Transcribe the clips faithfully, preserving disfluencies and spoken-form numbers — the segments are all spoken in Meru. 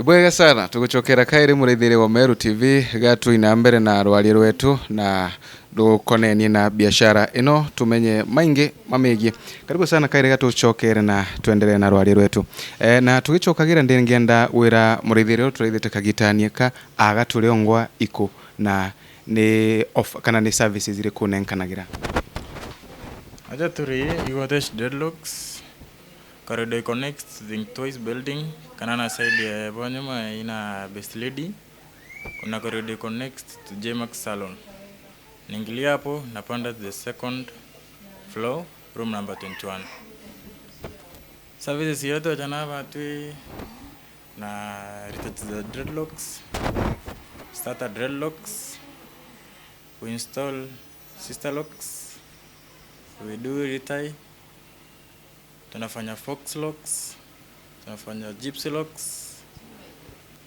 Bwega sana, tugucokera kairi muraithiria wa Meru T V, ga twina mbere na rwaria rwetu na rukonenie na biashara ino, tumenye maingi mamigie. Karibu sana kairi ga tucokere na twendelee na rwaria rwetu. Eh, na tugicokagira, ndi ngienda wira muraithiria uyu turaithite kagitanie ka aga turi ongwa iku na ni of-, kana ni services iriku nenkanagira? Aja turi Igotesh Dreadlocks, corridor connects Think Twice building, kana na side ya bo nyuma ina Best Lady, kuna corridor connects to J Max Salon. Ningilia hapo, napanda the second floor, room number twenty-one. Services yetu aja na batwi na retouch za dreadlocks, starter dreadlocks, we install sister locks, we do retie, tunafanya fox locks, tunafanya gypsy locks,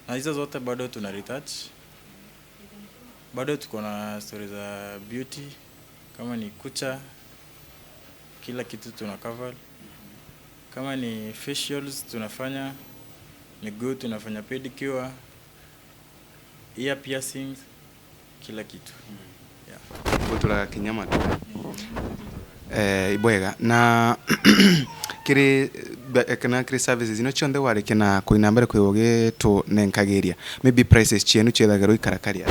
na hizo zote bado tuna retouch. Bado tuko na story za beauty, kama ni kucha, kila kitu tuna cover. Kama ni facials tunafanya, miguu tunafanya pedicure, ear piercings, kila kitu. Yeah. Guturaga kinya matu. Eh, ibwega. Na kiri, ba-, kana kiri services ino cionthe warikia na kuina mbere kwi ugitunenkagiria, maybe prices cienu ciethagirwa ikarakaria?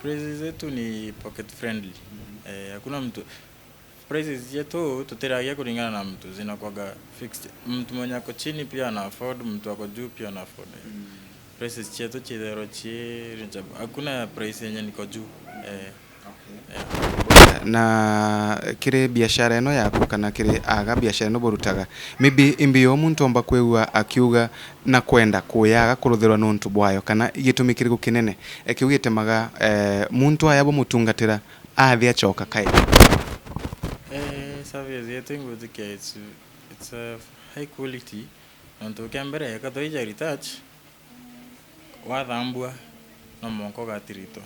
Prices zetu ni pocket friendly. Eh, hakuna mtu, prices zetu tutiragia kulingana na mtu, zinakuwaga fixed. Mtu mwenye ako chini pia ana afford, mtu ako juu pia ana afford. Prices cietu ciithagirwa cii reachable. Hakuna price yenye niko juu. Eh. Okay. Eh. Na kiri biashara ino yaku kana kiri aga biashara ino burutaga, maybe imbi yo muntu omba kwigua akiuga na kwenda kuyaga kuruthirwa nontu bwayo, kana igitumi kiriku kinene, eh, kiu gitemaga, eh, muntu aya bumutungatira athi acoka kairi? Eh, service yetu ingwitikia it's, it's a high quality. Nontu kia mbere, eka twaija retouch, wathambua, no mwanka ugatiritwa.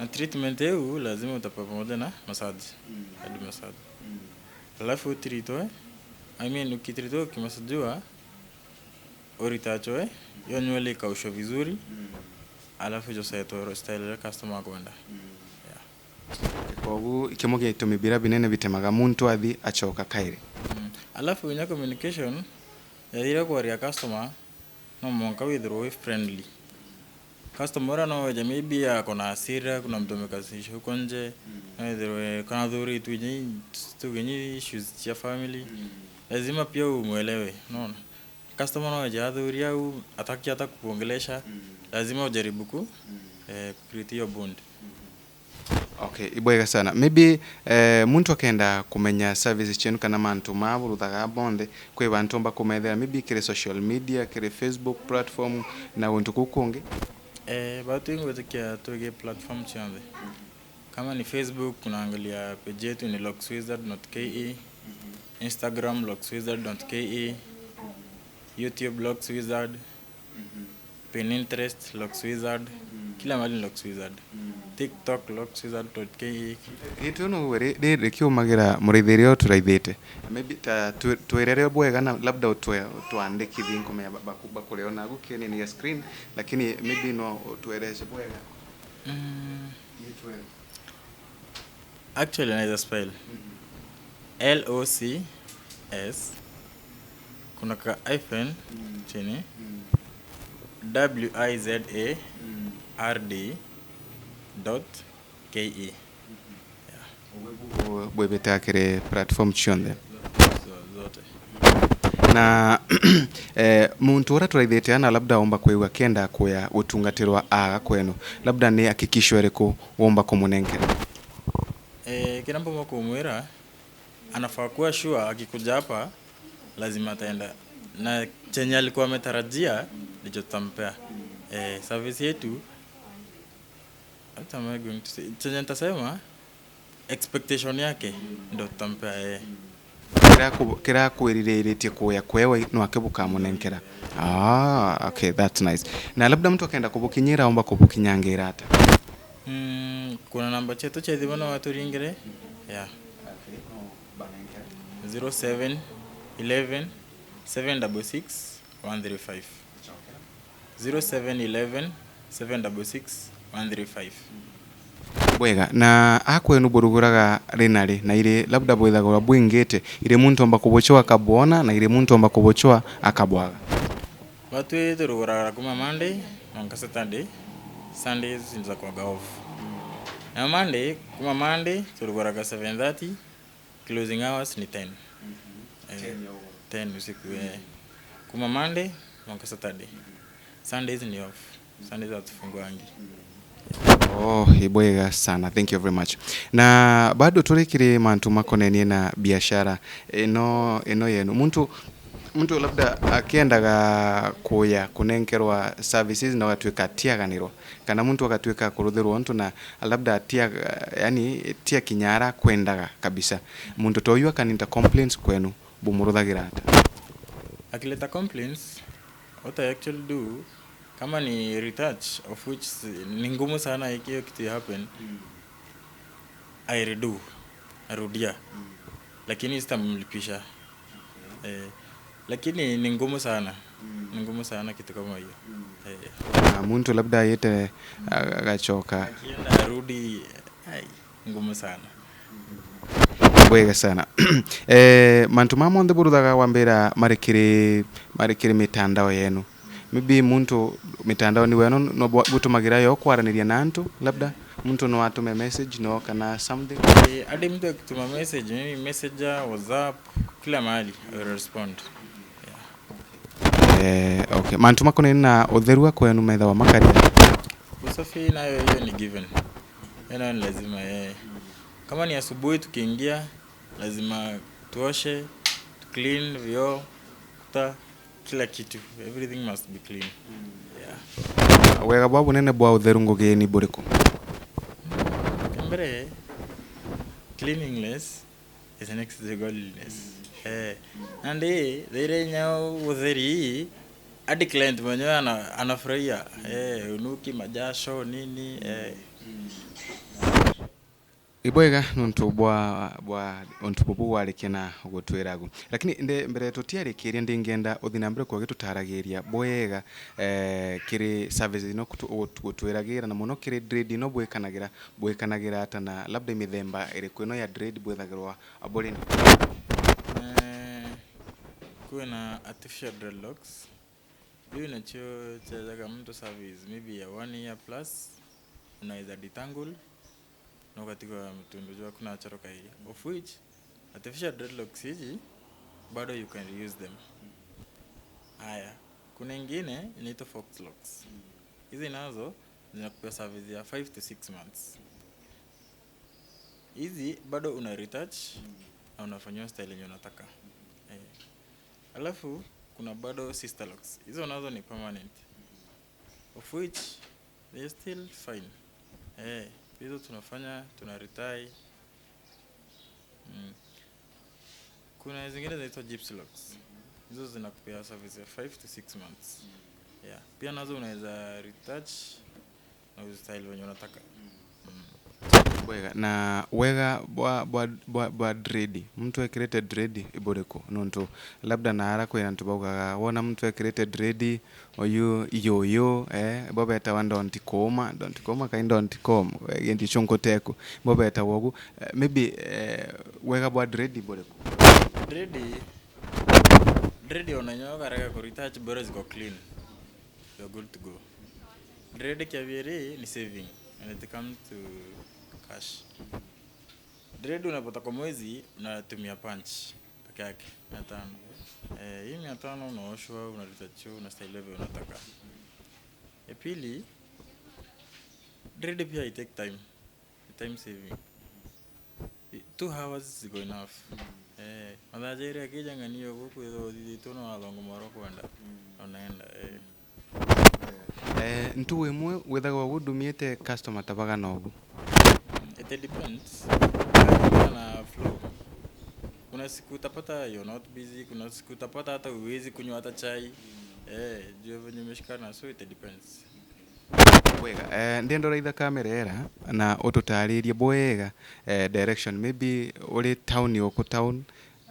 Na treatment iu lazima utapewa pamoja na massage, head massage. Alafu utiritwe, I mean, ukitiritwa ukimasajiwa, uritachwe, hiyo nywele ikaushwe vizuri, alafu ijo setwe style ile customer akwenda. Yeah. Kogu, kimwe gitumi bira binene bitemaga muntu athi acoka kairi. Mm. Alafu inya communication, yathira kwaria customer, no mwanka withirwe wi friendly. Customer uria no eje maybe ako na hasira, kuna mtu amekasirishwa huko nje, no ethirwe kana athuritwe inya i-, tuge inya issues cia family. Lazima pia umwelewe, unaona? Customer no eje athuria au, ataki hata kukuongelesha, lazima ujaribu ku, eh, ku create hiyo bond. Okay, ibwega sana. Maybe, eh, muntu akenda kumenya services cienu kana mantu maa buruthaga bonthe, kwi bantu omba kumethera, maybe kiri social media, kiri Facebook platform, na guntu kuu kungi? Eh, batu ingwitikia twige platform cionthe. Kama ni Facebook, unaangalia page yetu ni locks wizard dot K E, Instagram locks wizard dot K E, YouTube locks wizard, Pinterest, Locks Wizard, kila mahali ni Locks Wizard. TikTok, Locks Wizard dot K E. Gitu no ri, ri, rikiumagira muraithiria uyu turaithite. Maybe ta tu-, twirere bwega na labda utwe-, utwandikithie nkumenya ba-, baku-, bakuriona agu kienini ya screen, lakini maybe no utwerece bwega. Mm. Actually, naweza spell. L O C S, kuna ka hyphen chini, W I Z A R D dot K E. Yeah. Bwibita kiri platform cionthe. Zo-, zote. Na, eh, muntu uria turaithite ana labda omba kwigua kenda kuya gutungatirwa aga kwenu, labda ni hakikisho iriku womba kumunenkera? Eh, kira mpomba kumwira, anafaa kuwa sure akikuja hapa, lazima ataenda. Na chenye alikuwa ametarajia, ndicho tutampea. Eh, service yetu, what am I going to say? Chenye nitasema, expectation yake, ndo tutampea, eh. Kira ku-, kira kwiriritie kuya kwewe, no ake bukamunenkera. Ah, okay, that's nice. Na labda mtu akenda kubukinyira, omba kubukinyangira ata? Mm, kuna namba chetu cha thimu no waturingire. Yeah. Okay, no, banenkera. Zero seven eleven seven double six one three five. Zero seven eleven, seven six six, one three five. Bwega. Na akwenu buruguraga ri na ri na iri, labda bwithagirwa bwingite, iri muntu omba kubuchwa akabwona na iri muntu omba kubuchwa akabwaga? Batwi turuguraga kuma Monday mwanka Saturday. Sundays nza kwaga off. Na Monday, kuma Monday turuguraga seven thirty, closing hours ni ten. Eh, ten usiku, eh. Kuma Monday mwanka Saturday. Sundays ni off. Sundays hatufunguangi. Oh, ibwega sana. Thank you very much. Na bado turi kiri mantu makonenie na biashara ino, ino yenu. Muntu, muntu labda akiendaga kuya kunenkerwa services na agatwika atiaganirwa, kana muntu agatwika kuruthirwa untu na labda atia, yani, tia kinya ara kwendaga kabisa. Muntu ta uyu akaninta complaints kwenu, bumuruthagira ata? Akileta complaints, what I actually do, kama ni retouch, of which si- ni ngumu sana hiyo kitu ya happen, I redo, narudia, lakini sitamlipisha. Eh, lakini ni ngumu sana, ni ngumu sana kitu kama hiyo. Eh. Na muntu labda ayite agachoka. Akienda arudi, ai, ngumu sana. Bwega sana. Eh, mantu maya monthe buruthaga wambira mari kiri, mari kiri mitandao yenu. Maybe muntu mitandaoni wenu no bwa- butumagira yo kwaraniria na antu, labda muntu no atume message no kana something. Eh, hadi mtu akituma message, mimi messenger, WhatsApp, kila mahali I will respond. Yeah. Eh, okay. Mantu makoneni na utheru akwenu methawa makari? Usafi nayo hiyo ni given. Hiyo nayo ni lazima, eh. Kama ni asubuhi tukiingia, lazima tuoshe, tu clean vyoo, kuta, kila kitu. Everything must be clean. Yeah. Wega bwa bunene bwa utheru ngugini buriku? Mbere, cleanliness is next to godliness. Eh. Nandi, thire nya utheri, hadi client mwenyewe ana- anafurahia. Eh, unuki majasho, nini, eh. Ibwega nontu bwa, bwa untu bubu warikia na gutwiragu. Lakini nde, mbere tutiarikiria, ndingenda uthi na mbere kwa gitutaragiria bwega, eh, kiri service ino kutu- ugut- gutwiragira na muno kiri dread ino bwikanagira, bwikanagira ata na labda imithemba iriku ino ya dread bwithagirwa aburi? Eh, kwina artificial dreadlocks. Biu nacio ciajaga mtu service maybe ya one year plus, unaweza detangle na ukatigwa tundu jwaku nachoroka ii. Of which, artificial dreadlocks hizi, bado you can reuse them. Haya, kuna ingine inaitwa fox locks. Hizi nazo zinakupea service ya five to six months. Hizi bado una retouch na unafanyiwa style yenye unataka. Eh. Alafu kuna bado sister locks. Hizo nazo ni permanent. Of which they are still fine. Eh, hizo tunafanya, tuna retie. Mm. Kuna zingine zinaitwa gypsy locks. Hizo zinakupea service ya five to six months. Yeah. Pia nazo unaweza retouch na uzistyle venye unataka. Mm. Bwega. Na wega bwa, bwa, bwa, bwa dread, muntu ekirite dread iburiku? Nontu labda naara kwina antu baugaga, wona muntu ekirite dread, uyu yuyu, eh, bo betawa ndonti kuuma, ndonti kuuma kai ndonti com, eh, gintu chunkuteku, bo betawa ugu. Eh, maybe, eh, wega bwa dread iburiku? Dread, dread ona nyo ukarega ku retouch, bora ziko clean. You're good to go. Dread kia bieri ni saving when it comes to cash. Dread unapata kwa mwezi unatumia punch peke yake, mia tano. Eh, hii mia tano unaoshwa, una retouch, una style vile unataka. Ya pili, dread pia i take time. Time saving. I- Two hours is good enough. Eh, mathaa jairi akija ng'ani yo guku itho uthithitwo no athongo moro kwenda. Unaenda, eh. Eh, ntu imwe withagwa gudumiite customer ta bagana ugu? It depends. Inalingana na flow. Kuna siku utapata you're not busy, kuna siku utapata hata huwezi kunywa hata chai. Eh, juu venye umeshikana, so it depends. Bwega. Eh, ndienda uraitha kamera era na ututaririe bwega, eh, direction. Maybe uri town, uku town,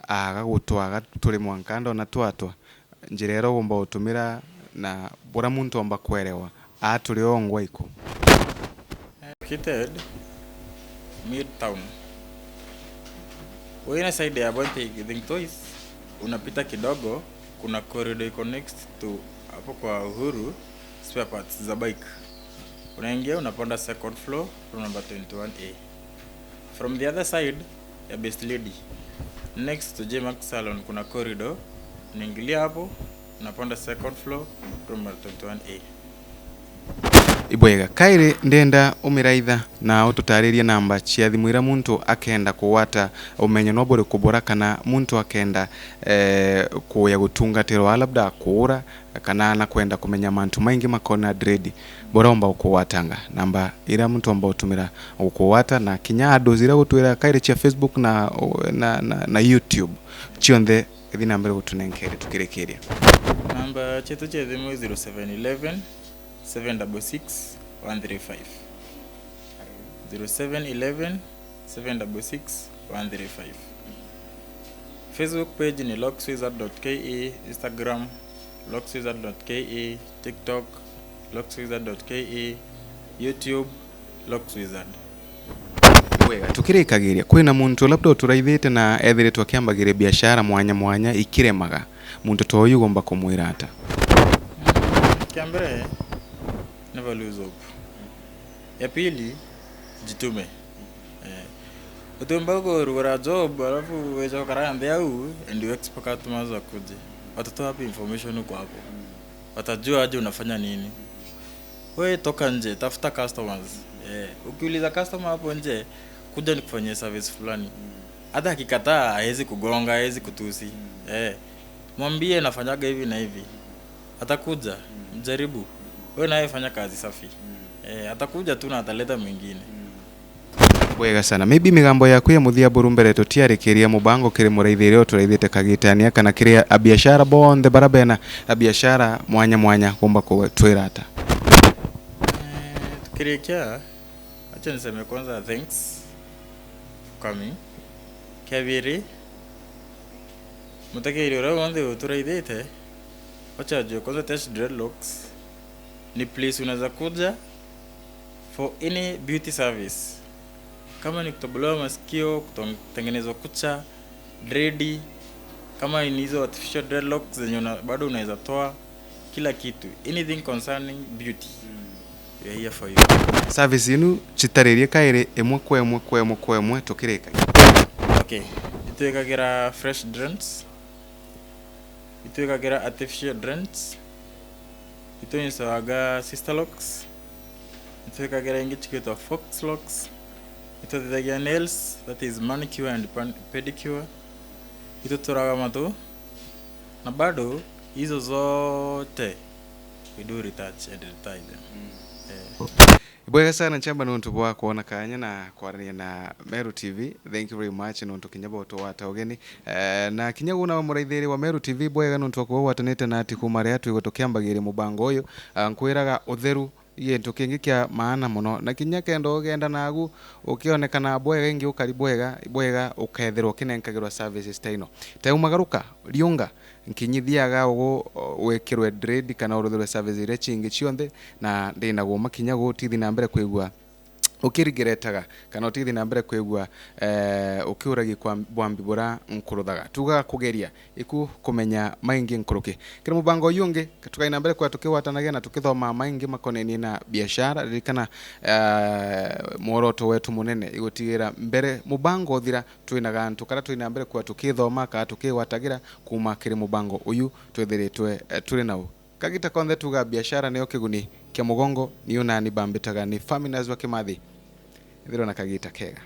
agagutwara turi mwanka ndona twatwa. njira iria ugomba gutumira na buria muntu omba kwerewa, aa turi ongwa iku? Located Midtown. Wina side ya Bointi Githing Toys, unapita kidogo, kuna corridor iko next to hapo kwa Uhuru, spare parts za bike. Unaingia, unapanda second floor, room number twenty-one A. From the other side ya Best Lady, next to J Max Salon, kuna corridor, unaingilia hapo, unapanda second floor, room number twenty-one A. Ibwega. Kairi ndenda umiraitha na ututaririe namba cia thimu iria muntu akenda kugwata umenyo no buriku bura, kana muntu akenda, eh, kuya gutungatirwa, labda kuura, kana na kwenda kumenya mantu maingi makona trade, buria umba gukugwatanga. Namba iria muntu omba gutumira gukugwata, na kinya handles iria gutwira kairi cia Facebook na, na, na, na YouTube, cionthe ithi na mbere gutunenkere tukirikiria. Namba cietu cia thimu i zero seven eleven, seven double six, one three five. Zero seven eleven, seven double six, one three five. Facebook page ni Locks Wizard dot K E, Instagram, Locks Wizard dot K E, TikTok, Locks Wizard dot K E, YouTube, Locks Wizard. Bwega, tukirikagiria, kwina muntu labda uturaithite na ethiritwe akiambagiria biashara mwanya mwanya ikiremaga, muntu ta uyu ugomba kumwira ata? Mm, kia mbere, never lose hope. Ya pili, jitume. Eh. Utiumba kurugura job, alafu weja ukara nthi au, and you expect customers wakuje. Watatoa wapi information uko hapo? Watajua aje unafanya nini? We toka nje, tafuta customers. Eh, ukiuliza customer hapo nje, "Kuja nikufanyie service fulani." Hata akikataa, hawezi kugonga, hawezi kutusi. Eh, mwambie nafanyaga hivi na hivi. Atakuja, mjaribu. We nawe fanya kazi safi. Eh, atakuja tu na ataleta mwingine. Bwega sana. Maybe migambo yaku ya muthia buru mbere tutiarikiria mubango kiri muraithiria uturaithite kagitania kana kiri abiashara bonthe bara bena abiashara mwanya mwanya kumba kutwira ata? Eh, tukirikia, acha niseme kwanza thanks for coming. Kia biri, mutegeri uria wonthe uturaithite, wacha ajue kwanza Tesh Dreadlocks ni place unaweza kuja for any beauty service. Kama ni kutobolewa masikio, kutengenezwa kucha, dread, kama ni hizo artificial dreadlocks zenye una-, bado unaweza toa, kila kitu, anything concerning beauty, we are here for you. Service yenu citaririe kairi imwe kwa imwe kwa imwe kwa imwe tukirikagia. Okay, itwikagira fresh dreads, itwikagira artificial dreads, itwinstallaga sister locks, itwikagira ingi cigitwa fox locks, itwithagia nails, that is manicure and pan-, pedicure, ituturaga matu, na bado hizo zote we do retouch and retire them. Eh. Bwega sana Nchamba nontu bwa kwona kanya na kwarania na Meru T V. Thank you very much nontu kinya bwa utugwata ugeni. Eh, na kinya guna wa muraithiri wa Meru T V, bwega nontu wa kuba gwatanite na ati kuma ria twigwe tukiambagiria mubango uyu. Ah, nkwiraga utheru i gintu kingi kia maana muno, na kinya kenda ugenda nagu ukionekana bwega, ingi ukari bwega, bwega ukethirwa ukinenkagirwa services ta ino. Teumagaruka, riunga, nkinyithiaga ugu, wikirwe dread kana uruthirwe service iria cingi cionthe, na ndina guuma kinya gutithi na mbere kwigua ukirigeretaga kana utithi na mbere kwigua, eh, ukiuragia kwa bwambi bura nkuruthaga. Tugaga kugeria iku kumenya maingi nkuruki. Kiri mubango uyu ungi, tukai na mbere kwa tukigwatanagia na tukithomaa maingi makonenie na biashara. Ririkana, eh, mworoto wetu munene igutigira mbere mubango uthira, twina gantu karia twina mbere kwa tukithoma kana tukigwatagira kuma kiri mubango uyu twithiritwe, eh, turi nau. Kagita konthe tuga biashara niyo kiguni kia mugongo, ni unani bambitaga ni Faminas wa Kimathi. Ithirwa na kagita kega.